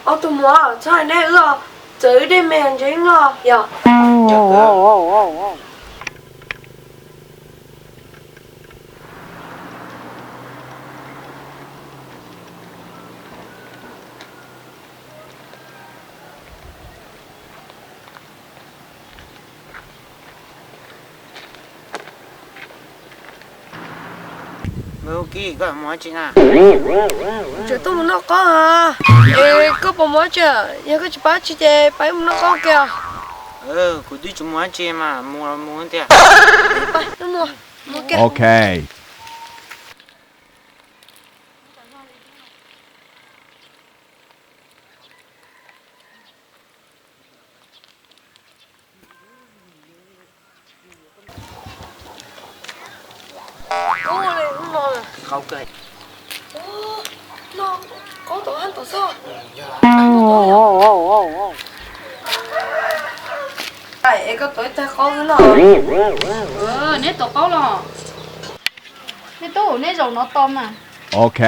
Ob tug muam, txhob hais neb wb os, txawm wb dej me ntsev los yog. Koj mus ua tsi na? Tseem tuaj mus noj qaub. Es koj puas mus dab tsi? Yog koj tsis pab tsi ces pab wb mus noj qaub kiag. Kuv twb tsis mus dab tsi mas mus mus tiag. Ok. Qaub tom hab tom xwb. Es koj tuav ib tag qaub wb noj. Neb tuav qaub los? Neb tub, neb zaum no tos mas. Ok.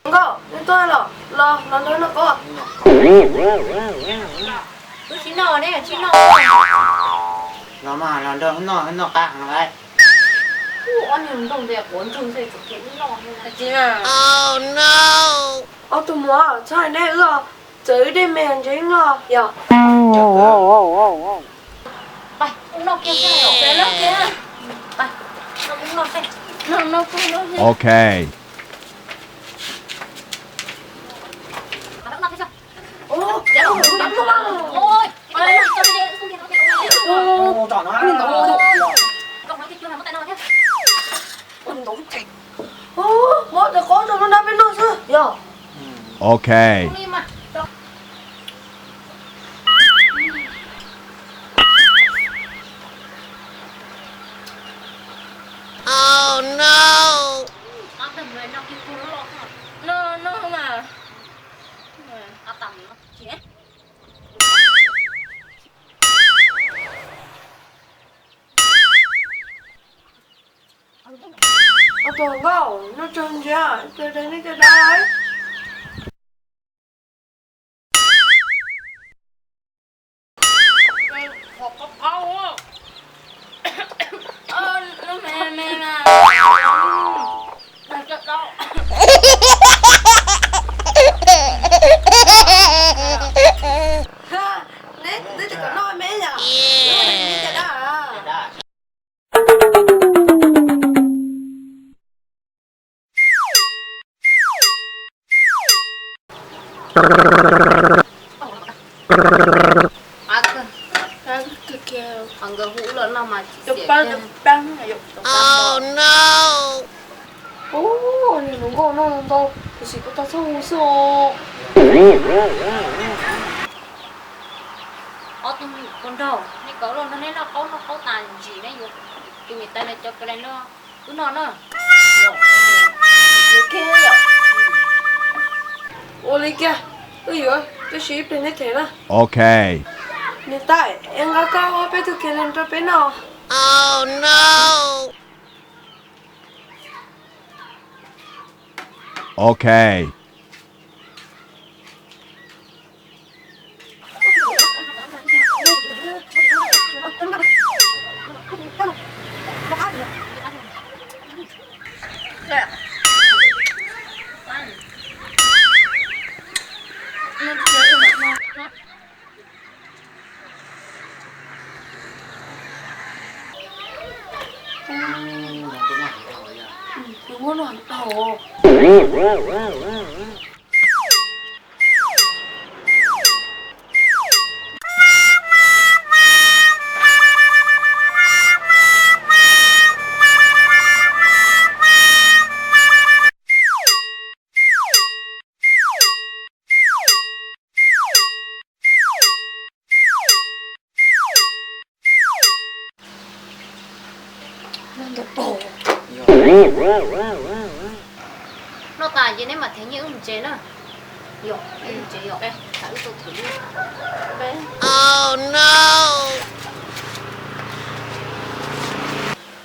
Nkauj, neb tuaj los, los los nrog noj qaub. Wb tsis noj, neb tsis noj. Los mas los nrog wb noj, wb noj qab heev lawm. Ob niag nplooj ntawd quav ntswg xwb, tseem cia wb noj thiab. Ob tug muam, txhob hais neb wb os, txawm wb dej me ntsev los yog. Ok. Muab tus qaub rau lub nrab peb noj xwb yog. Ok. No, no mas. Ob tug nkauj, noj tsawg ntxiv, tsawg daig nej caj dab. Neb twb tsis kam noj me yom? Neb caj dab. Ub, niag hluas nkauj noj ntau, tiam sis kuv tau txhob hu xwb os. Nej kav los nrog neb noj qaub noj qaub tas ntsis neb yuav tus niam tais no cov ka lais no wb noj na. Ua li kiag, wb yuav tab sis ib pliag neb them na. Ok. Niam tais, es nqa koj ob peb tug ka lais rau peb noj. Ok. Noj tas ces neb mam them nyiaj wb mus tsev na. Yog, wb mus tsev yog, wb tau them nyiaj.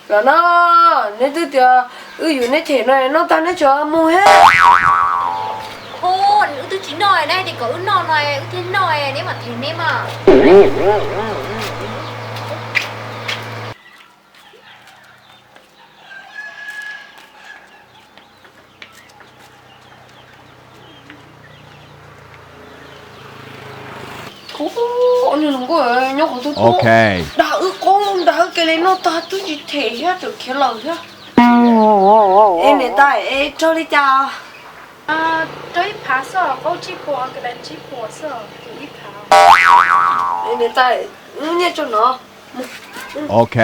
Los no, neb twb tias wb yuav neb them no, noj tag neb tseem mus thiab. Wb twb tsis noj, neb hais tias kom wb noj no wb thiaj noj, neb mam them neb mas. Kuv, nws hluas nkauj nyob qhov twg tuaj dag wb qaub dag wb ka lais noj tag twb tsis them thiab tseem khiav lawm thiab. Es niam tais, es raug li cas? Raug ib phav xwb, qaub tsib puas, ka lais tsib puas xwb, ib phav. Es niam tais, wb nyiaj tso no. Ok.